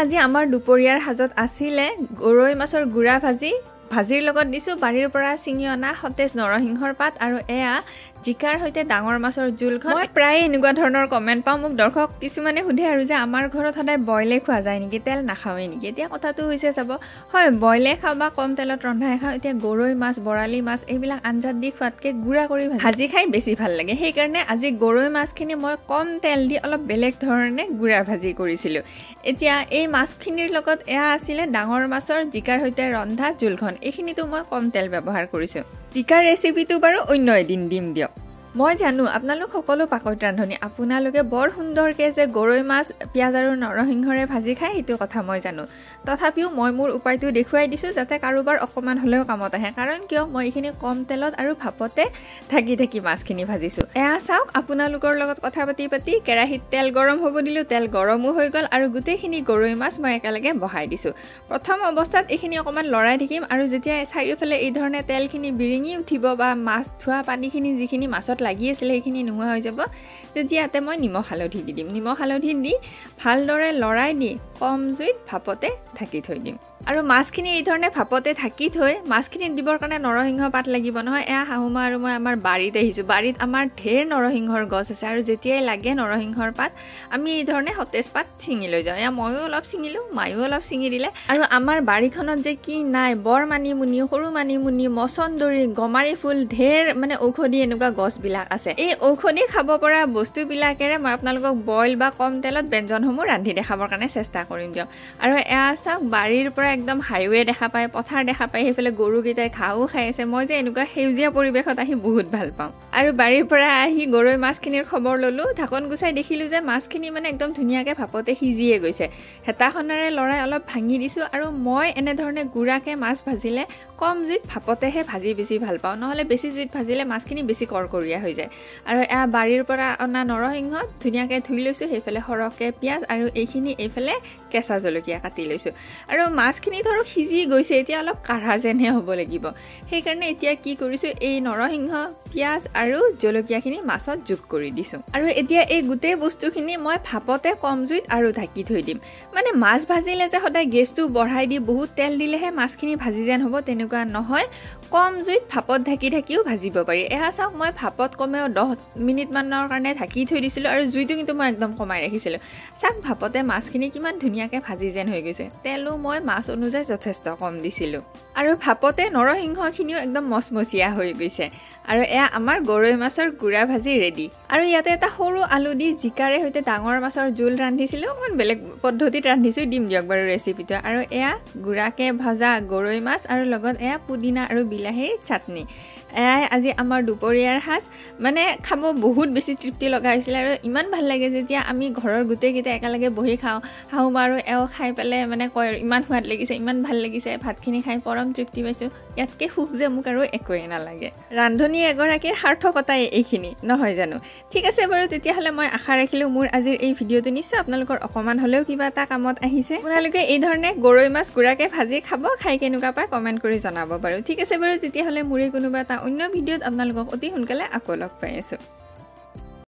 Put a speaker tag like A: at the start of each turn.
A: আজি আমাৰ দুপৰীয়াৰ সাজত আছিলে গৰৈ মাছৰ গুড়া ভাজি, ভাজিৰ লগত দিছোঁ বাৰীৰ পৰা ছিঙি অনা সতেজ নৰসিংহৰ পাত আৰু এয়া জিকাৰ সৈতে ডাঙৰ মাছৰ জোলখন। মই প্ৰায়ে এনেকুৱা ধৰণৰ কমেণ্ট পাওঁ, মোক দৰ্শক কিছুমানে সোধে আৰু যে আমাৰ ঘৰত সদায় বইলে খোৱা যায় নেকি, তেল নাখাওঁৱেই নেকি। এতিয়া কথাটো হৈছে চাব, হয় বইলে খাওঁ বা কম তেলত ৰন্ধাই খাওঁ, এতিয়া গৰৈ মাছ বৰালি মাছ এইবিলাক আঞ্জাত দি খোৱাতকৈ গুড়া কৰি ভাজি খাই বেছি ভাল লাগে। সেইকাৰণে আজি গৰৈ মাছখিনি মই কম তেল দি অলপ বেলেগ ধৰণে গুড়া ভাজি কৰিছিলোঁ। এতিয়া এই মাছখিনিৰ লগত এয়া আছিলে ডাঙৰ মাছৰ জিকাৰ সৈতে ৰন্ধা জোলখন। এইখিনিতো মই কম তেল ব্যৱহাৰ কৰিছোঁ। জিকাৰ ৰেচিপিটো বাৰু অন্য এদিন দিম দিয়ক। মই জানো আপোনালোক সকলো পাকৈত ৰান্ধনী, আপোনালোকে বৰ সুন্দৰকৈ যে গৰৈ মাছ পিঁয়াজ আৰু নৰসিংহৰে ভাজি খায় সেইটো কথা মই জানো। তথাপিও মই মোৰ উপায়টো দেখুৱাই দিছোঁ যাতে কাৰোবাৰ অকণমান হ'লেও কামত আহে। কাৰণ কিয়, মই এইখিনি কম তেলত আৰু ভাপতে ঢাকি ঢাকি মাছখিনি ভাজিছোঁ। এয়া চাওক, আপোনালোকৰ লগত কথা পাতি পাতি কেৰাহীত তেল গৰম হ'ব দিলোঁ, তেল গৰমো হৈ গ'ল আৰু গোটেইখিনি গৰৈ মাছ মই একেলগে বহাই দিছোঁ। প্ৰথম অৱস্থাত এইখিনি অকণমান লৰাই থাকিম আৰু যেতিয়া চাৰিওফালে এই ধৰণে তেলখিনি বিৰিঙি উঠিব বা মাছ ধোৱা পানীখিনি যিখিনি মাছত লাগি আছিলে সেইখিনি নোহোৱা হৈ যাব, তেতিয়াতে মই নিমখ হালধি দি দিম। নিমখ হালধি দি ভালদৰে লৰাই দি কম জুইত ভাপতে ঢাকি থৈ দিম। আৰু মাছখিনি এই ধৰণে ভাপতে ঢাকি থৈ মাছখিনি দিবৰ কাৰণে নৰসিংহ পাত লাগিব নহয়। এয়া শাহুমা আৰু মই আমাৰ বাৰীত আহিছোঁ। বাৰীত আমাৰ ঢেৰ নৰসিংহৰ গছ আছে আৰু যেতিয়াই লাগে নৰসিংহৰ পাত আমি এই ধৰণে সতেজ পাত ছিঙি লৈ যাওঁ। এয়া ময়ো অলপ ছিঙিলোঁ, মায়ো অলপ ছিঙি দিলে। আৰু আমাৰ বাৰীখনত যে কি নাই, বৰ মানিমুনি, সৰু মানিমুনি, মচন্দৰী, গমাৰি ফুল, ঢেৰ মানে ঔষধি এনেকুৱা গছবিলাক আছে। এই ঔষধি খাব পৰা বস্তুবিলাকেৰে মই আপোনালোকক বইল বা কম তেলত ব্যঞ্জনসমূহ ৰান্ধি দেখাবৰ কাৰণে চেষ্টা কৰিম দিয়ক। আৰু এয়া চাওক, বাৰীৰ পৰা একদম হাইৱে দেখা পায়, পথাৰ দেখা পায়, সেইফালে গৰুকেইটাই ঘাঁহো খাই আছে। মই যে এনেকুৱা সেউজীয়া পৰিৱেশত আহি বহুত ভাল পাওঁ। আৰু বাৰীৰ পৰা আহি গৰৈ মাছখিনিৰ খবৰ ল'লোঁ। ঢাকন গুচাই দেখিলোঁ যে মাছখিনি মানে একদম ধুনীয়াকৈ ভাপতে সিজিয়ে গৈছে। হেতাখনেৰে লৰাই অলপ ভাঙি দিছোঁ। আৰু মই এনেধৰণে গুড়াকৈ মাছ ভাজিলে কম জুইত ভাপতেহে ভাজি বেছি ভাল পাওঁ, নহ'লে বেছি জুইত ভাজিলে মাছখিনি বেছি কৰকৰীয়া হৈ যায়। আৰু এয়া বাৰীৰ পৰা অনা নৰসিংহ ধুনীয়াকৈ ধুই লৈছোঁ। সেইফালে সৰহকৈ পিঁয়াজ আৰু এইখিনি এইফালে কেঁচা জলকীয়া কাটি লৈছোঁ। আৰু মাছখিনি ধৰক সিজি গৈছে, এতিয়া অলপ কাঢ়া যেনহে হ'ব লাগিব। সেইকাৰণে এতিয়া কি কৰিছোঁ, এই নৰসিংহ, পিঁয়াজ আৰু জলকীয়াখিনি মাছত যোগ কৰি দিছোঁ। আৰু এতিয়া এই গোটেই বস্তুখিনি মই ভাপতে কম জুইত আৰু ঢাকি থৈ দিম। মানে মাছ ভাজিলে যে সদায় গেছটো বঢ়াই দি বহুত তেল দিলেহে মাছখিনি ভাজি যেন হ'ব তেনেকুৱা নহয়, কম জুইত ভাপত ঢাকি ঢাকিও ভাজিব পাৰি। এয়া চাওক, মই ভাপত কমেও 10 মিনিটমানৰ কাৰণে ঢাকি থৈ দিছিলোঁ আৰু জুইটো কিন্তু মই একদম কমাই ৰাখিছিলোঁ। চাওক ভাপতে মাছখিনি কিমান ধুনীয়াকৈ ভাজি যেন হৈ গৈছে। তেলো মই মাছ অনুযায়ী যথেষ্ট কম দিছিলোঁ আৰু ভাপতে নৰসিংহখিনিও একদম মচমচীয়া হৈ গৈছে। আৰু এয়া আমাৰ গৰৈ মাছৰ গুড়া ভাজি ৰেডি। আৰু ইয়াতে এটা সৰু আলু দি জিকাৰে সৈতে ডাঙৰ মাছৰ জোল ৰান্ধিছিলোঁ, অকণমান বেলেগ পদ্ধতিত ৰান্ধিছোঁ, দিম দিয়ক বাৰু ৰেচিপিটো। আৰু এয়া গুড়াকৈ ভজা গৰৈ মাছ আৰু লগত এয়া পুদিনা আৰু বিলাহীৰ চাটনি। এয়াই আজি আমাৰ দুপৰীয়াৰ সাজ। মানে খাব বহুত বেছি তৃপ্তি লগা হৈছিলে আৰু ইমান ভাল লাগে যেতিয়া আমি ঘৰৰ গোটেইকেইটা একেলগে বহি খাওঁ। শাহুমা আৰু এওঁ খাই পেলাই মানে কয় আৰু ইমান সোৱাদ লাগিছে, ইমান ভাল লাগিছে, ভাতখিনি খাই পৰম তৃপ্তি পাইছোঁ, ইয়াতকৈ সুখ যে মোক আৰু একোৱেই নালাগে। ৰান্ধনী এগৰাকীৰ সাৰ্থকতাই এইখিনি নহয় জানো? ঠিক আছে বাৰু, তেতিয়াহ'লে মই আশা ৰাখিলোঁ মোৰ আজিৰ এই ভিডিঅ'টো নিশ্চয় আপোনালোকৰ অকণমান হ'লেও কিবা এটা কামত আহিছে। আপোনালোকে এই ধৰণে গৰৈ মাছ গুড়াকৈ ভাজি খাব, খাই কেনেকুৱা পায় কমেণ্ট কৰি জনাব বাৰু। ঠিক আছে বাৰু, তেতিয়াহ'লে মোৰে কোনোবা এটা অন্য ভিডিঅ'ত আপোনালোকক অতি সোনকালে আকৌ লগ পাই আছোঁ।